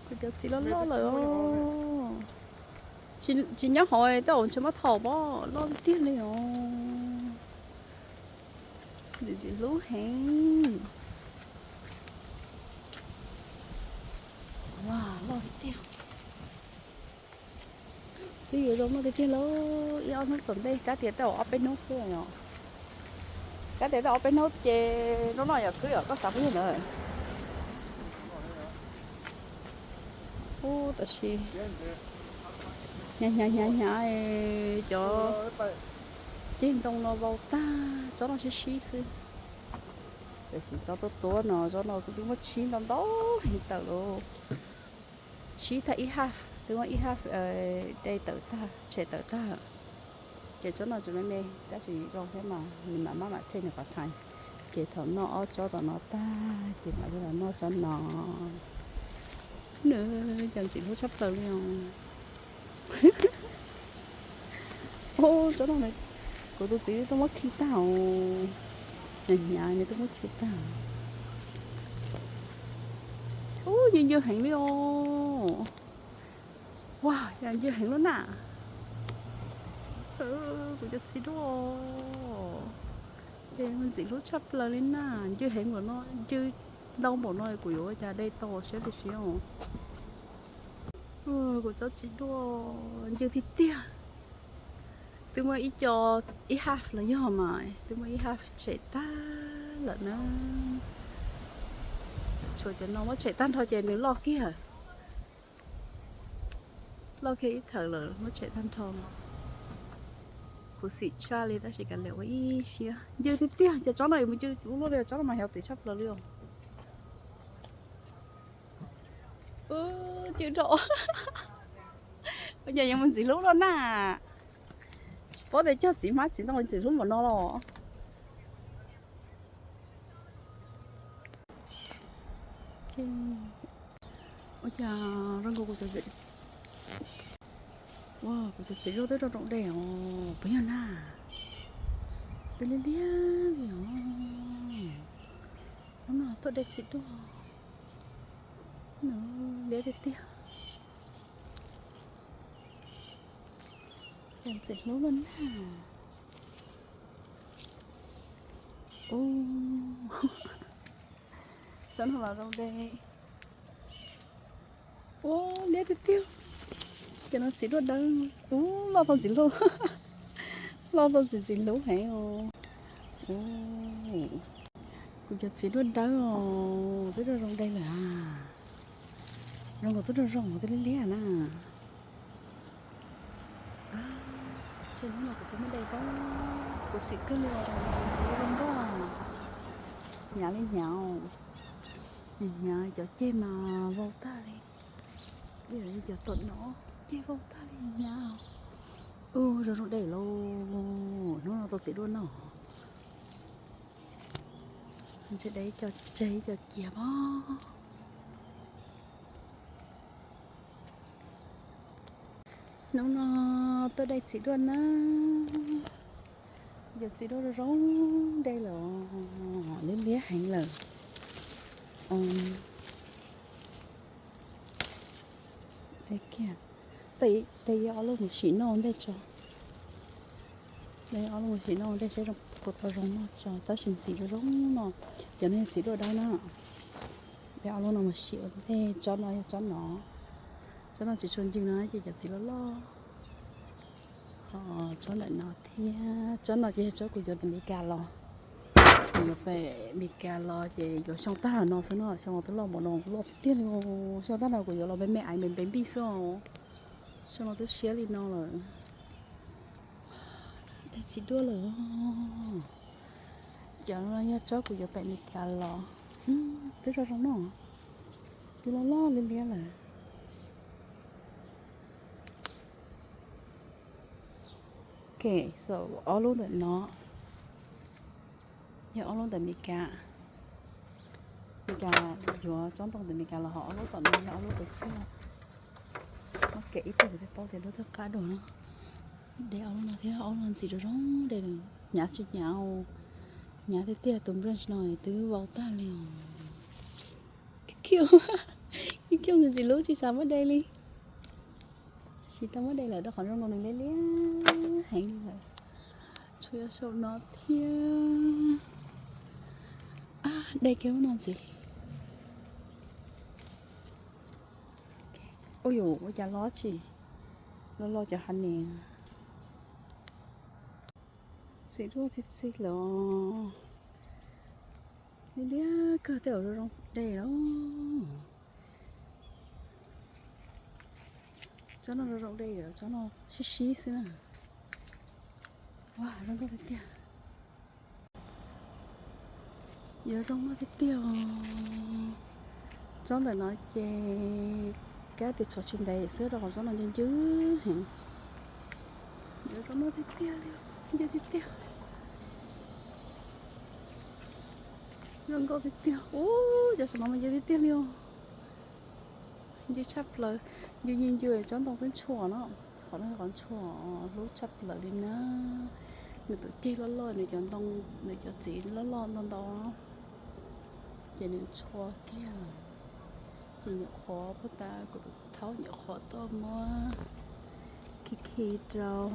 Kuv cov txiv loj loj lawm. Tsis nyob hauv tej zaum tsis muab thaum pob, loj tiag tiag li os. Ntxim ntxim hlub heev. Loj tiag tiag. Twb yuav zoo loj tiag tiag lauj, ib ob hnub tom ntej, kab tias tej zaum ob peb hnub xwb os. Kab tias tej zaum ob peb hnub ces hnub no yog kwv, yog koj xav phooj ywg ntawd. Ub, tab sis hnyav hnyav hnyav hnyav, cov ceg ntoo no vau tag, tsob no sib sib xwb. Tab sis tsob tuab tuab no, tsob no kuv twb muab tshib ntau ntau heev tawm lauj. Tshib tag ib half, twb muab ib half de tawm tag, tshem tawm tag. Ces tsob no tseem me me tab sis zoo thiab mas nws mam mab mam tshem nws qhov thaiv. Ces thaum noj ob tsob tom no tag ces mam li los noj tsob no. Nws cas ntxim hlub tshaj plaws li os. Ub, tsob no kuv tus txiv twb muab khi tag os. Hnyav hnyav nws twb muab khi tag. Ub, ncw ncw heev li os. Ua, cas ncw heev lub na. Kuv cov txiv duaj, ces ntxim hlub tshaj plaws li na. Ncw heev npaum no, ncw ntau npaum no kuv yuav ua cas de tau siab li siab os. Kuv cov txiv duaj ncw tiag tiag. Twb muab ib co, ib half los yog mas, twb muab ib half tshem tag lawm na. Tshuav cov no muab tshem tag nrho ces nws loj kiag. Loj kiag ib thawm lawm muab tshem tag nrho. Khuv xim tshaj li tab sis kav liam ua ib siab. Ncw tiag tiag, ces tsob no yuav mus ncw ub luaj li, tsob no mas healthy tshaj plaws li os. Ncw rau, ua cas yuav mus ntxim hlub loj na. Tsis paub tias cog txiv hmab txiv ntoo ntxim hlub npaum no los. Ua cas zoo nkaus kuv cov, ua kuv cov txiv duaj twb rau rooj dej os, puas yog na? Twb liab liab li os. Hnub no tuaj de txiv duaj, liab tiag tiag. Cas ntxim hlub luaj na. Ub, tsob no los zoo de. Ua liab tiag tiag. Cov no txiv duaj dawb. Ub, loj tau ntxim hlub, loj tau ntxim ntxim hlub heev os. Kuv cov txiv duaj dawb os, twb zoo zoo de lawm a. Zoo nkaus twb zoo zoo twb liab liab na. Ces hnub no kuv twb muab de tau, kuv xim kawg li os, zoo nkauj. Hnyav li hnyav, hnyav cov ceg mas vau tag li. Cov tom no ceg vau tag li hnyav. Ub, zoo zoo de lauj, hnub no tau txiv duaj noj. Ntshe de ib co tseg ib co cia pob. Hnub no tuaj de txiv duaj na. Yog txiv duaj zoo zoo de lawm, liab liab heev lawm. De kiag, de ob lub mus sim noj ua ntej tso. De ob lub mus sim noj ua ntej seb puas tau zoo noj tso, tab sis ntxim zoo zoo no. Cov no yog txiv duaj dawb na. De ob lub no mus sim ua ntej, tsob no yog tsob no. Tsob no tsis tshua ncw no ces cov txiv loj loj. Ho tsob ntawm no thiab, tsob no ces yog tsob kuv yuav ntawm Meskas los. Kuv yuav pem Meskas los ces yuav xyoo tag no xwb no, xyoo no twb loj npaum no, loj tiag li. Xyoo tag no kuv yuav los me me aiv me me npij xwb os. Xyoo no twb siab li no lawm. Dai txiv duaj lawm. Cov no yog tsob kuv yuav pem Meskas los. Twb zoo zoo no, twb loj loj liab liab lawm. Ok, so ob lub ntawm no yog ob lub ntawm Meskas. Meskas yuav tsob ntoo ntawm Meskas los ho ob lub tom no yog ob lub pem toj. Muab kev ib pliag kuv thiaj paub tias lub twg qab dua no. De ob lub no thiab, ob lub no ntxim zoo zoo de, hnyav tsis hnyav, hnyav tiag tiag. Tus branch no twb vau tag li os. Cute, cute. Coj ntxim hlub tsis xav muab de li. Tsis tau muab de lawm rau qhov zoo nkaus nws liab liab heev li lawm. Tshuav yog saum no thiab. Ab, de kiag lub no ntxiv. Ua yuav ua cas loj tsis, loj loj cov hav niam. Txiv duaj txi txi lawm. Liab liab kawg tej uas zoo zoo de los. Tsob no zoo zoo de, tsob no sib sib xwb na. Ua zoo nkauj tiag tiag. Yuav zoo nkauj tiag tiag. Tsob ntawm no ces kab tias tshuav tsis ntev xwb rau qhov tsob no ncw ncw heev. Yuav zoo nkauj tiag tiag li, ncw tiag tiag. Zoo nkauj tiag tiag. Ub, cov saum no mas ncw tiag tiag li os. Ncw tshaj plaws, ncw ncw ncw tsob ntoo twb ntshua no. Qhov no yog qhov ntshua hlub tshaj plaws li na. Nws tus ceg loj loj, nws cov ntoo, nws cov txiv loj loj ntau ntau, ces nws ntshua kiag lawm. Ces nyuam qhuav puag ta kuv tus thaub nyuam qhuav tuaj muab khi khi rau.